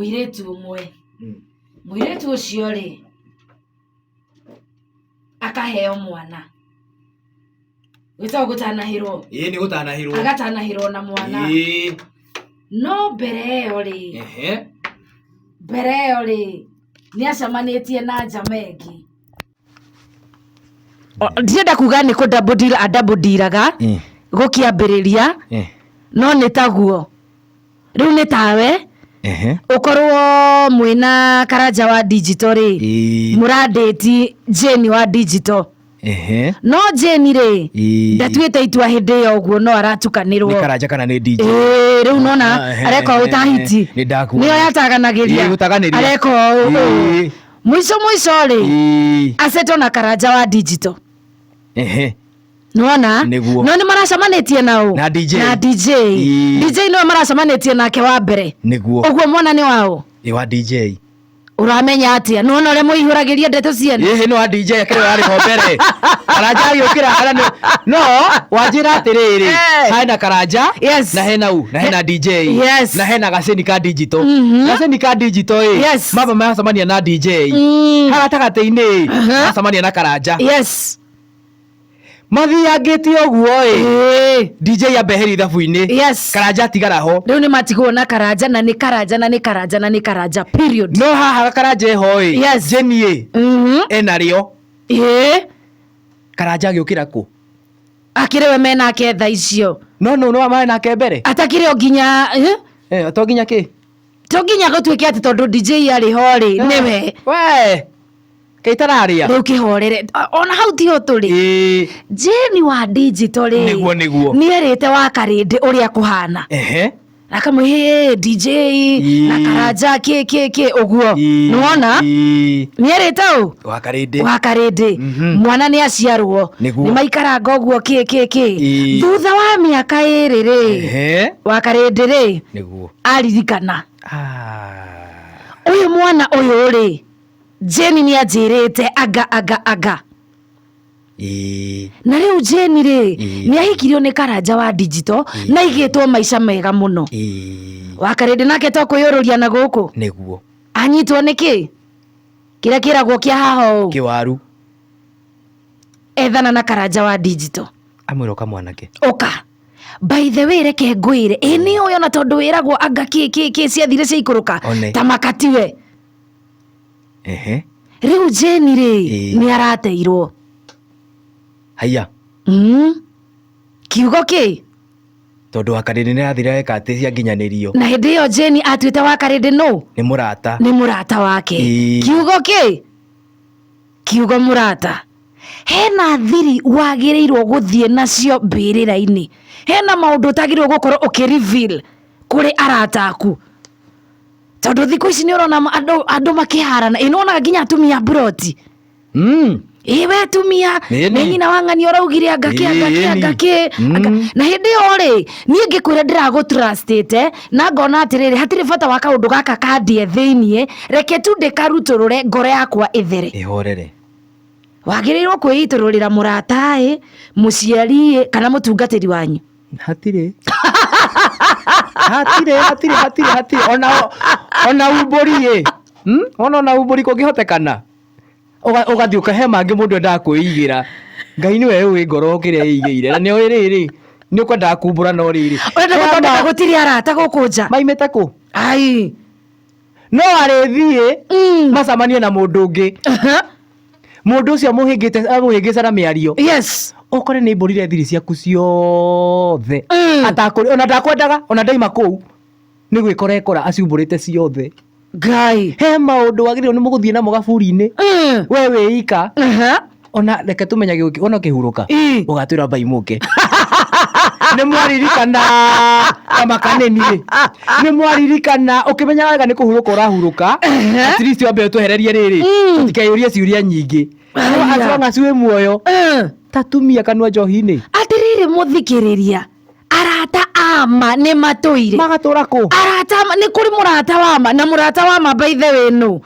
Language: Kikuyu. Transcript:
Mũirĩtu ũmwe. Mũirĩtu ũcio rĩ, akaheo mwana. Gwĩtagwo gũtanahĩrwo. Ĩĩ nĩ gũtanahĩrwo. Agatanahĩrwo na mwana. Ĩĩ. No mbere ĩyo rĩ, Ehe. mbere ĩyo rĩ, nĩ acemanĩtie na njama ĩngĩ. Ndirenda kuga nĩ kũ double deal a double deal-aga gũkĩambĩrĩria, no nĩ taguo. Rĩu nĩ tawe Ehe. ũkorwo mwĩna Karanja wa digital rĩ, Ĩĩ. mũrandĩti Jane wa digital. Ehe. No Jane rĩ, Ĩĩ. ndatuĩte itua hĩndĩ ĩyo ũguo no aratukanĩrwo. Nĩ Karanja kana nĩ DJ? Ĩĩ, rĩu nona Ah, ehe, areka ũũ ta ehe, hiti. nĩ ndakuona. Nĩyo yataganagĩria. Ĩĩ, gũtaganĩria. Areka ũũ. Ĩĩ. Mũico mũico rĩ, Ĩĩ. acetwo na Karanja wa digital. Ehe. Nĩwona? Nĩguo. No nĩ maracemanĩtie na ũ? Na DJ. Na DJ. Ĩĩ. DJ nĩwe maracemanĩtie nake wa mbere. Nĩguo. Ũguo mwana nĩ waũ? Ĩ wa DJ. Ũramenya atĩa? Nĩwona ũrĩa mũihũragĩria ndeto ciene? Ĩhĩ nĩ wa DJ akĩrĩ warĩ ho mbere. Karanja agĩũkĩra hara nĩ no wanjĩra atĩrĩrĩ Eh. hena Karanja Yes. na hena u na hena DJ Yes. na hena gaceni ka digital gaceni ka digital ĩ Yes. mama macemania na DJ ha gatagatĩ-inĩ macemania na Karanja Yes. Mathiangĩte ũguo ĩ Ĩĩ. DJ ambeherie ithabu-inĩ Yes. Karanja atigara ho. Rĩu nĩ matigwo na Karanja na nĩ Karanja na nĩ Karanja na nĩ Karanja period. No haha Karanja eho ĩ Yes. Jane ĩ ena rĩo. Ĩĩ. Karanja agĩũkĩra kũ? Akĩrĩ we menake thaa icio. No no no marĩ nake mbere. Atakĩrĩ o nginya eh? Eh, to nginya kĩ? To nginya gũtuĩke atĩ tondũ DJ arĩ ho rĩ nĩwe. We. Kaitararĩa. Rĩu kĩhorere ona hau tiho tũrĩ. Ĩĩ. Jane wa digital rĩ. Nĩguo, nĩguo. Nĩerĩte wa Karĩndĩ ũrĩa kũhana. Ehe. Akamwĩhe DJ Ĩĩ. na Karanja kĩ kĩ kĩ ũguo. Ĩĩ. Nĩwona? Ĩĩ. Nĩerĩte ũ? Wa Karĩndĩ. Wa Karĩndĩ. Mwana nĩ aciarwo. Nĩguo. Nĩ maikaranga ũguo kĩ kĩ kĩ. Ĩĩ. Thutha wa mĩaka ĩrĩ rĩ. Ehe. Wa Karĩndĩ rĩ. Nĩguo. Aririkana. Ah. Ũyũ mwana ũyũ rĩ. Jane nĩ anjĩrĩte anga anga anga. Ĩĩ. Na rĩu Jane rĩ, Ĩĩ. nĩ ahikirio nĩ Karanja wa digital na aigĩtwo maica mega mũno. Ĩĩ. Wa Karĩndĩ nake to kwĩyũrũria na gũkũ. Nĩguo. Anyitwo nĩ kĩ? Kĩrĩa kĩragwo kĩa haha ũũ. Kĩwaru. Ethana na Karanja wa digital. Amwĩra ũka mwanake. Ũka. By the way reke ngwĩre, ĩ nĩ ũyũ ona tondũ wĩragwo anga kĩ kĩ kĩ ciathire ciaikũrũka. One. Ta makatiwe. Ehe. Rĩu Jane rĩ, Ĩĩ. nĩ arateirwo. Haiya. Kiugo kĩ? Tondũ wa Karĩndĩ nĩ arathire eka atĩ cianginyanĩrio. Na hĩndĩ ĩyo Jane atuĩte wa Karĩndĩ nũ? Nĩ mũrata. Nĩ mũrata wake. Ĩĩ. Kiugo kĩ? Kiugo mũrata. Hena thiri wagĩrĩirwo gũthiĩ nacio mbĩrĩra-inĩ. Hena maũndũ ũtagĩrĩirwo gũkorwo ũkĩ reveal kũrĩ arata aku. Tondũ thikũ ici nĩ ũrona andũ makĩharana. Ĩ nĩwonaga nginya atumia a mburoti. Ĩ we atumia, Ĩni. nĩ nyina wa ng'ania ũraugire anga kĩ, anga kĩ, anga Ĩni. kĩ, anga. Na hĩndĩ ĩyo rĩ, niĩ ngĩkwĩra ndĩragũtrustĩte, na ngona atĩrĩrĩ, hatirĩ bata wa kaũndũ gaka kandĩe thĩiniĩ, reke tu ndĩkarutũrũre ngoro yakwa ĩthere. Ĩhorere. Wagĩrĩirwo kwĩitũrũrĩra mũrata ĩ, mũciari ĩ, kana mũtungatĩri wanyu. Hatirĩ. Hatirĩ, hatirĩ, hatirĩ, hatirĩ. Ona, ona umbũri ĩ. Ona ona umbũri kũngĩhotekana. Ũgathiĩ ũkahe mangĩ mũndũ endaga kwĩigĩra. Ngai nĩwe ũĩ ngoro kĩrĩa ĩigĩire. Na nĩoĩ rĩrĩ, nĩ ũkwendaga kumbũra no rĩrĩ. Ũrenda gũthondeka gũtirĩ arata gũkũ nja. Maimĩte kũ? Ai. No arĩthiĩ, macemanie na mũndũ ũngĩ. Mũndũ ũcio amũhĩngĩte, amũhĩngĩca na mĩario. Yes. Ũkore nĩ aimbũrire thiri ciaku ciothe. Atakũrĩ, ona ndakwendaga, ona ndaima kũu. Nĩ gwĩkora ekora aciumbũrĩte ciothe. Ngai. He maũndũ wagĩrĩirwo nĩ mũgũthiĩ namo gaburi-inĩ. We wĩ ika. Ona reke tũmenyage ona ũkĩhurũka. Ũgatwĩra mbai mũke. Nĩ mwaririkana kamakanĩni rĩ. Nĩ mwaririkana ũkĩmenya wega nĩ kũhurũka ũrahurũka. At least wambe ũtwehererie rĩrĩ. Tũtikeyũrie ciũria nyingĩ. Aya. As long as wĩ muoyo. Tatumia kanua njohi-inĩ. Atĩrĩrĩ mũthikĩrĩria, arata a ma nĩ matũire. Magatũra kũ? Arata a ma, nĩ kũrĩ mũrata wa ma, na mũrata wa ma by the way nũ?